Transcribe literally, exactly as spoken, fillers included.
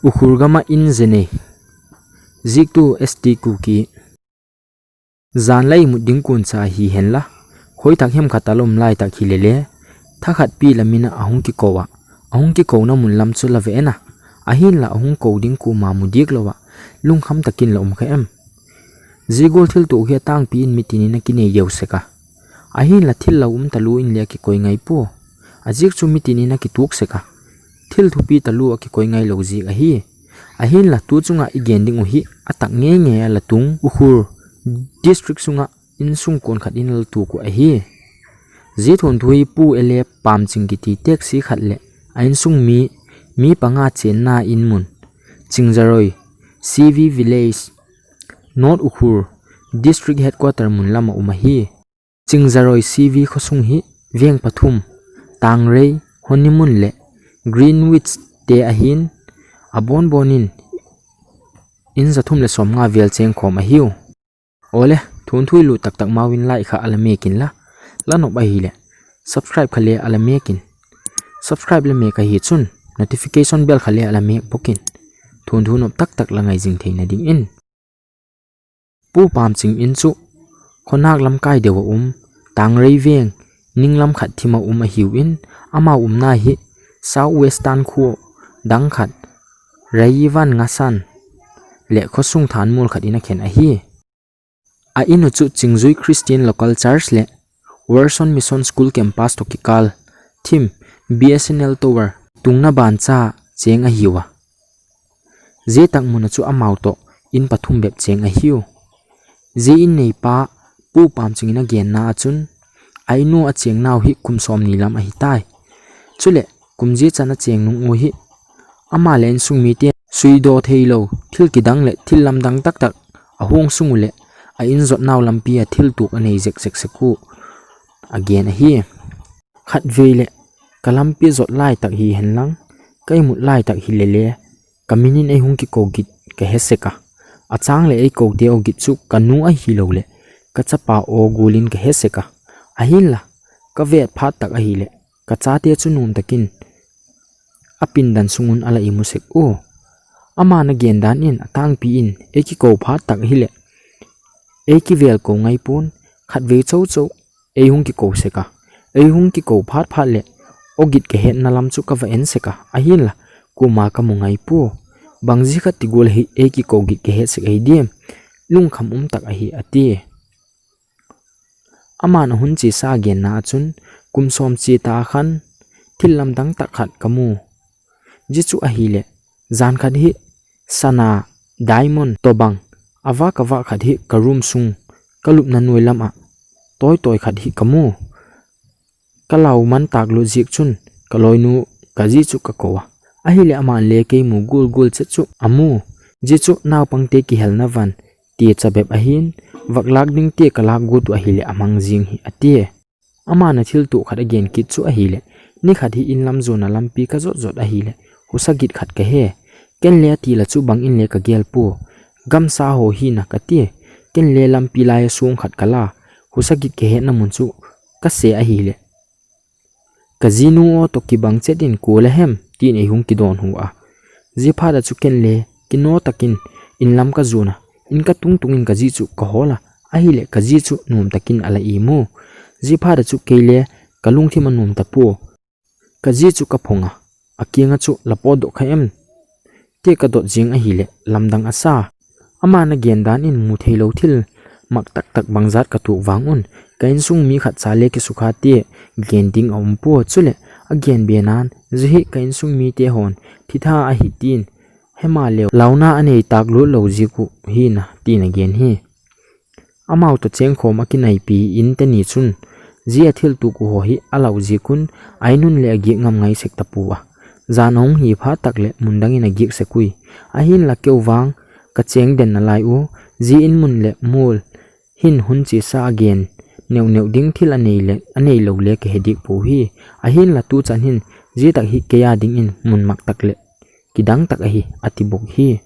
Ukhrul gam a in je nei. Ziektu S T Kuki. Jan la imut ding kon cha hi henla, hoitah hem khat a la um laitak hi lele, thakhat pi la min a ahung kikou a, ahung kikouna mun lam chu la ve en a, ahinla ahung kou ding koima mu diak lou a, lungkham takin la um kha em? Zia gual thiltuak hi atangpi in mitin in a kinei deu sek a. Ahinla thil la um talou in le a kikoi ngai pua. A ziak chu mitin in a kituak sek a. Thil thupi talou a kikoi ngai lou ziak ahi. Ahinla tu chunga i gen ding u hi a tak ngei ngei a la tung Ukhrul District sunga insung kon khat in la tuak u ahi. Zia thunthu hi Pu Ele Pamching kiti taxi khat le a insung mi, mi panga chenna in mun Chingzaroi, C V Village, North Ukhrul District Headquarter mun lam a um ahi. Chingzaroi C V khosung hi veng pathum, Tangrei, Honeymoon le Greenwich te ahin, abon bon in in za thum le som nga vel cheng khom ahiu. Ole, thunthu i lut taktak mau in like kha a la mek in la, la nop ahile subscribe kha le a la mek in. Subscribe la mek ahi chun notification bell kha le a la mek bok in. Thunthu nop taktak la ngai jing theina ding in. Pu Pamching in chu khonak lamkai deu a um, Tangrei veng, ning lam khat thim a um ahiu in, amau umna hi South Western kho dang khat, Raivan Ngasan le khosung thanmol khat in a khen ahi. A in u chu Chingzui Christian Local Church le Werson Mission School Campus toh kikal, thim B S N L Tower tungna ban cha cheng ahiu a. Zia tak mun a chu amau toh in pathum bep cheng ahiu. Zia in neipa Pu Pamching in a genna a chun, a in u a chengnau hi kum som ni lam ahi tai. Chule kum zia chan a cheng nung u hi ama le insung mite suidoh theilou thil kidang le thil lamdang taktak a hung sung u le a in zotnau lampi a thil tuak a nei zek zek sek u a gen ahi. Khatvei le ka lampi zot laitak hi henlang, ka imut laitak hi lele, ka min in ei hung kikou git ka he sek a. A chang le ei kou te aw git chu ka nu ahilou le ka chapa aw gual in ka he sek a. Ahinla, ka vet phat tak ahile, ka chate chu nuam takin a pindan sung un a la imu sek u. Ama na gen dan in a tangpi in ei kikou phat tak ahile, ei kivel kou ngai pon, khatvei chou chou ei hung kikou sek a. Ei hung kikou phat phat le aw git ka hetna lam chu ka va en sek a. Ahinla, koima ka mu ngai pua. Bang zia khat ti gual hi ei kikou git ka het sek ahi diam? Lungkham um tak ahi, a ti. Aman a hun chesa a genna a chun, kum som che ta khan thil lamdang tak khat ka mu. Zia chu ahile, jan khat hi sana, diamond tobang, a vak a vak khat hi ka room sung, ka lupna nuai lam a toi toi khat hi ka mu. Ka lau man tak lut ziak chun ka loinu ka zi chu ka kou a. Ahile aman le kei mu gual gual chet chu a mu. Zia chu naupang te kihelna van ti cha bep ahin, vak lak ding te ka lak guat u ahile a mang zing hi, a ti. Aman a thil tuak khat a gen kit chu ahile, ni khat hi in lam zuan a lampi ka zot zot ahile, husa git khat ka he. Ken le a ti la chu bang in le ka gel pua. Gamsa ho hi na ka ti. Ken le lampi lai a sung khat ka la, husa git ka hetna mun chu ka se ahile, ka zinu aw toh kibang chet in kua la hem, tin ei hung kidon hu a. Zia phat a chu ken le kino takin in lam ka zuan a, in ka tung tung in ka zi chu ka hol a, ahile ka zi chu nuam takin a la imu. Zia phat a chu kei le ka lungthim a nuam ta pua. Ka zi chu ka phong a, a kiang a chu la potdoh kha em? Ti ka dot zing ahile lamdang a sa. Aman a gen dan in mu theilou thil mak tak tak bang zat ka tuak vang un, ka insung mi khat cha le kisukha ti gen ding a um pua, chule a gen be nan, zia hi ka insung mite hon thitha ahi tin, hema leu launa a nei tak lut lou ziak u hi na, tin a gen hi. Amau toh cheng khom a kinaipi in te ni chun, zia thil tuak u ho hi a lau ziak un, a in un le a giak ngam ngai sek ta pua. Jan a hung hi phat tak le mun dang in a giak sek ui. Ahinla keu vang ka cheng den nalai u, zia in mun le mol hin hun chesa a gen neu neu ding thil a nei le, a nei lou le ka he diak pua hi. Ahinla tu chan hin zia tak hi kei a ding in mun mak tak le kidang tak ahi, a ti bok hi.